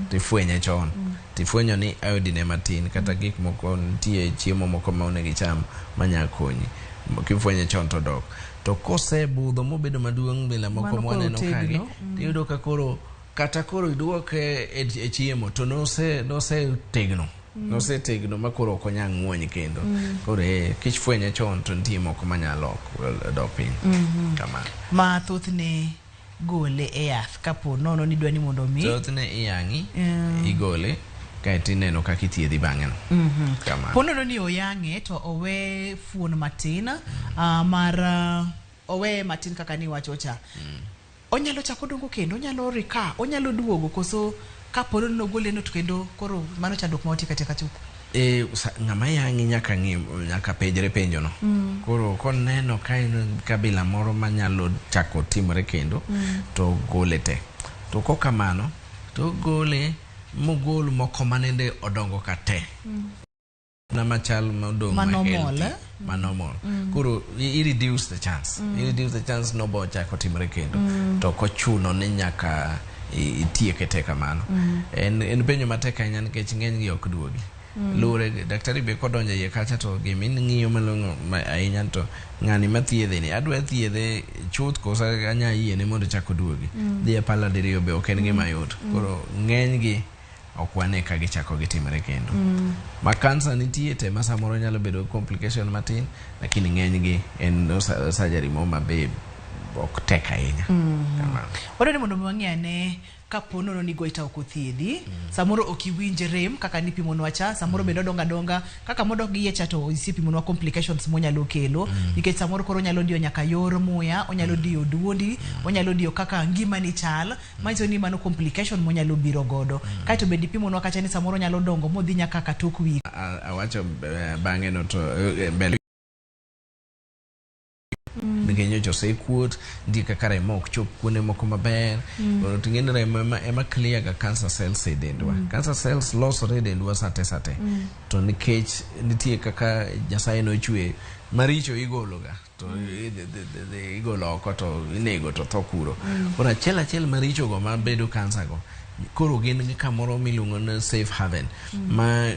Tifwenye chon. Tifwenyo ni iodine matin kata gik moko nitie chiemo moko ma onego icham manya konyi. Kifwenye chon to dok. To kosebudho mobedo maduong' bila moko Mano koro mwaneno kagi, otegno. tiyudo ka koro kata koro iduoke e chiemo to nosetegno. Nosetegno ma koro ok onyal ng'wony kendo. Koro kifwenye chon to nitie moko manyalo dok piny. Kamano. Ma thothne gole e yath kapo nono ni dwa ni mondo mi Thothne iyang'i, igole, kaeto ineno kaka ithiedhi bang'e no. Kamano. Po nono ni oyang'e to owe fuon matin mar owe matin kaka niwacho cha. Onyalo chako dongo kendo, onyalo rika, onyalo duogo koso kapo nono nogole no to kendo koro mano chandruok ma watieko atieka chuth. Ng'ama yang'i nyaka ng'i, nyaka penjre penjo no. Koro koneno ka en kabila moro manyalo chako timore kendo, to gole te. To kokamano, to gole mogol moko manende odongo ka te. Na machal modong' Ma ma normal, healthy, eh? ma normal. Koro i reduce the chance. I reduce the chance nobo chako timore kendo. To ok ochuno ni nyaka itieke te kamano. En penjo matek ahinya nikech ng'eny gi ok duogi. Luwore gi daktari be kodonjo iye kacha to gima ing'iyo malong'o ahinya to ng'ani mathiedhe ni adwa thiedhe chuth koso anya yiene mondo ochak oduogi. Dhi e pala diriyo be ok en gima yot. Koro ng'eny gi ok wane ka gichako gitimore kendo. Ma kansa nitie te ma samoro nyalo bedo complication matin, lakini ng'eny gi en surgery mo ma be ok tek ahinya. Kamano. Wadwa ni mondo mi wang'e ane kapo nono ni goita ok othiedhi, samoro ok iwinj rem kaka nipimonwa cha, samoro bende odongo adonga kaka modok gi iye cha to isepimonwa complications monyalo kelo, nikech samoro koro onyalo diyo nyaka yor muya, onyalo diyo duondi, onyalo diyo kaka ngimani chal, manyiso ni mano complication monyalo biro godo. Kaeto bende ipimonwa kacha ni samoro onyalo dongo modhi nyaka ka tok wi. Awacho bang'e no to mbele nikech nyocha osekuot, nitie kaka remo ok chop kuonde moko maber. Koro to ing'eni remo ema clear ga cancer cells e dendwa. Cancer cells losore e dendwa sate sate. To nikech nitie kaka Nyasaye nochwe maricho igolo ga to igolo oko to inego to tho kuro. Koro achiel achiel maricho go mabedo cancer go koro gin gi kamoro miluongo ni safe haven ma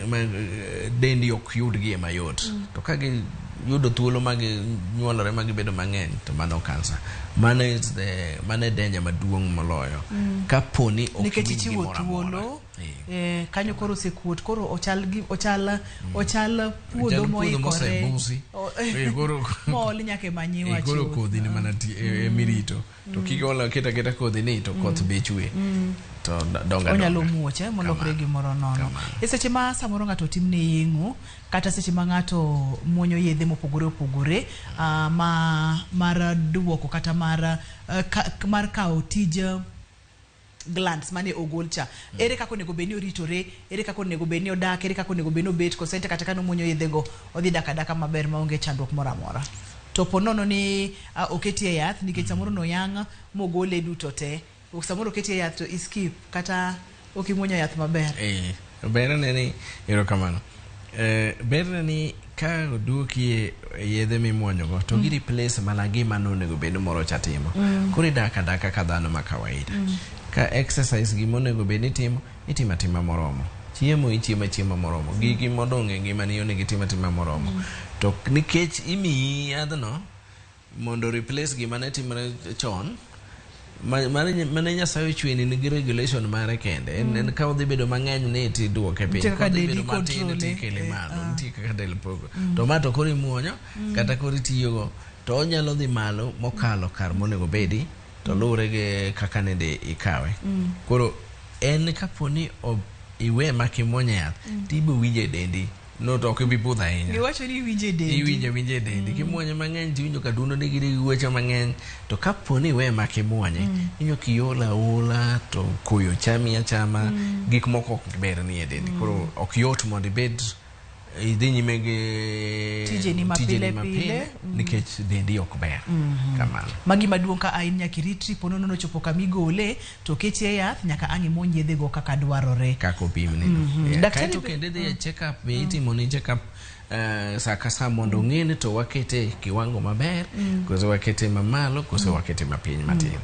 dendi ok yudgie mayot. To ka giyudo thuolo ma ginyuolore ma gibedo mang'eny to mano cancer. Mano is the mano e danger maduong' moloyo. Kapo ni ok Nikech iwinj ichiwo gimoro amora. thuolo, kanyo koro osekuot, koro ochal gi, ochal, ochal puodho Ochal puodho moikore. mosebusi. Koro Mool nyaka e manyiwa koro chuth. kodhi ni mana emirito. To kigolo aketa aketa kodhi ni to koth be chwe. To donga Onyalo donga. muoch molokre gimoro nono. E seche ma samoro ng'ato otimne yeng'o kata seche ma ng'ato muonyo yedhe mopogore opogore, ma mar duoko kata mar mar kawo tij glands mane ogol cha. Ere kaka onego bed ni oritore, ere kaka onego bed ni odak, ere kaka onego bed ni obet, koso ente kata ka nomuonyo yedhego odhi dak adaka maber maonge chandruok moro amora. To po nono ni oketie yath nikech samoro noyang' mogole duto te. Samoro oketie yath to iskip kata ok imuonyo yath maber. Berne ni erokamano. Berne ni ka oduoki e yedhe mimuonyo go to gi replace mana gima nonego bed ni moro cha timo. Koro idak adaka ka dhano ma kawaida. Ka exercise gima onego bed ni itimo, itimo atima moromo. Chiemo ichiemo achiema moromo. Gigi modong' e ngimani onego itim atima moromo. To nikech imiyi yadhno mondo replace gima ne timore chon, mane Nyasaye ochweni nigi regulation mare kende. En ka odhi bedo mang'eny ni tiduoke piny. Nitie kaka Kodhi dendi bedo matin control-e. tikele malo. Nitie kaka del pogo. To ma to koro imuonyo, kata koro itiyogo, to onyalo dhi malo mokalo kar monego bedi, to luwore gi kaka nende ikawe. Koro en kapo ni iwe mak imuonyo yath, tibo winjo e dendi. No to ok ibi budho ahinya. Iwacho ni iwinjo e dendi. Iwinjo awinja e dendi. Kimuonye mang'eny tiwinjo ka dundo nigi weche mang'eny. To kapo ni iwe mak imuonye, iwinjo kiol aola to koyo chami achama, gik moko ok ber ni e dendi. Koro ok yot mondo ibed idhi nyime gi Tijeni ma tijeni pile ma pile. pile, nikech dendi ok ber. Kamano. Magi maduong' ka in nyaka iritri po nono nochopo kama igole to oketie yath nyaka ang' imuony yedhego kaka dwarore. Kaka opimni. Daktari Kaeto kendo idhi e check up be itimo ni check up sa ka sa mondo ong'e ni to wakete e kiwango maber, koso wakete mamalo, koso wakete mapiny matin.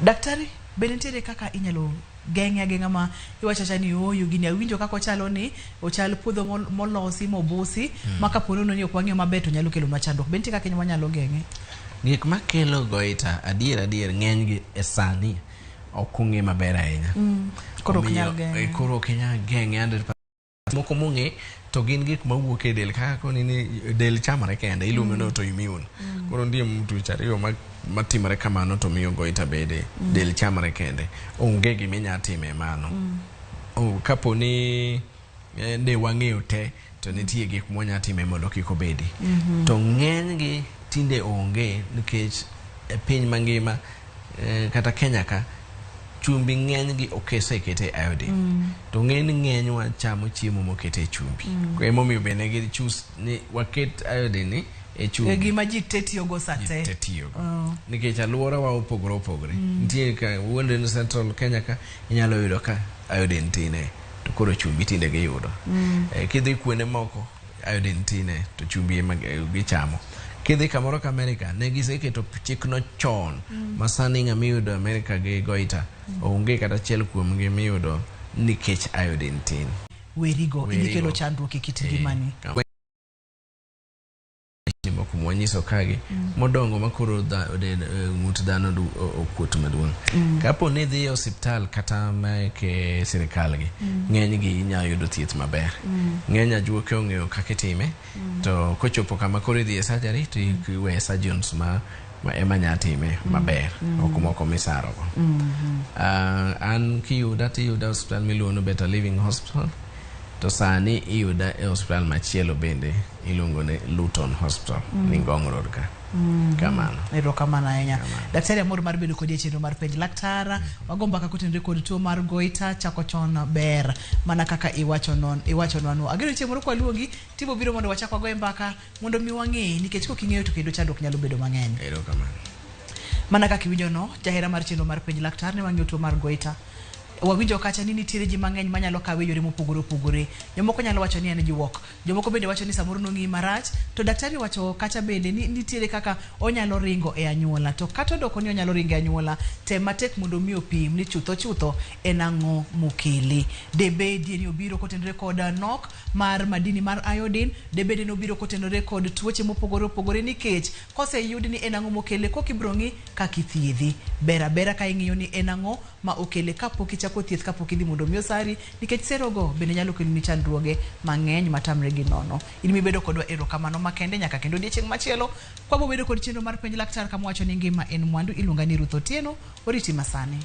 Daktari, Be nitiere kaka inyalo geng'e ageng'a ma iwacho acha ni ooyo gini awinjo kaka ochalo ni ochal puodho molosi mobusi ma kapo nono ni ok wang'iyo maber to nyalo kelonwa chandruok. Be nitie kaka wanyalo geng'e? Gik makelo goita adier adier ng'enygi e sani ok ong'e maber ahinya. Koro ok nyal Omiyo, geng'e. Koro ok inyal geng'e 100%. Moko mong'e to gin gik mawuok e del kaka koni ni del chamore kende iluongo ni autoimmune. Koro nitie tuoche ariyo matimore kamano to miyo goita bede. Del chamore kende. Onge gima inyalo time mano. Kapo ni ne wang'eyo te to nitie gik mwanya time mondo kik obedi. To ng'enygi tinde onge nikech e piny mangima kata Kenya ka chumbi ng'enygi okesekete iodine. To ng'eny ng'enywa chamo chiemo mokete chumbi. Emomiyo bende gi choose ni waket iodine ni e chumbi. E gima ji te tiyogo sa te. Te tiyogo. Nikech alwora wa opogore opogore. Nitie ka wuonde ni Central Kenya ka inyalo yudo ka iodine tine to koro chumbi tinde giyudo. Kidhi kuonde moko iodine tine to chumbi ema gichamo. Kidhi kamoro ka Amerika ne giseketo chikno chon ma sani ng'ama iyudo Amerika gi goita onge kata achiel kuomgi miyudo nikech iodine tin. Werigo idhi kelo chandruok e kit ngimani. Moko mwanyiso kagi modongo makoro ng'ut dhano okuot maduong'. Kapo ni idhi e osiptal kata meke sirikal gi, ng'eny gi inyalo yudo thieth maber. Ng'eny ajuoke ong'eyo kaka itime, to kochopo kama koro idhi e surgery to iwe surgeons ma ema nya time maber, ok moko misarogo. An kiyuda tiyuda e osiptal miluongo ni Better Living Hospital, to sani iyuda e osiptal machielo bende iluongo ni Luton Hospital, ni Ngong Road ka. Kamano. Erokamano ahinya. Daktari, amor mar bedo kodi e chenro mar penj laktar. Wago mbaka kotenore kod tuo mar goita chako chon ber mana kaka iwachonwa no. Ageno chieng' moro kwaluongi tibo biro mondo wachak wagoye mbaka mondo mi wang'e nikech kok ing'eyo to kendo chandruok nyalo bedo mang'eny. Erokamano. Mana kaka iwinjo no, jahera mar chenro mar penj laktar ne wang'iyo tuo mar goita. Wawinjo kacha ni nitiere ji mang'eny manyalo kawe yore mopogore opogore. Jomoko nyalo wacho ni en juok, jomoko bende wacho ni samoro nong'iyi marach, to daktari wacho kacha bende ni nitiere kaka onyalo ringo e anyuola. To kata odoko ni onyalo ringo e anyuola, tem matek mondo mi opim ni chutho chutho en ang'o mokele. Debedie ni obiro kotenore kod nok mar madini mar iodine, debede ni obiro kotenore kod tuoche mopogore opogore nikech koseyud ni en ang'o mokele koka ibiro ng'i kaka ithiedhi. Ber abera ka ing'iyo ni en ang'o ma okele kapok ichako thieth kapok idhi mondo mi osari nikech serogo bende nyalo keloni chandruoge mang'eny matamre gi nono. In mibedo kodwa erokamano makende nyaka kendo odiechieng' machielo kwabo bedo kod chenro mar penj laktar kama wacho ni ngima en mwandu. Iluonga ni Ruth Otieno, oriti masani.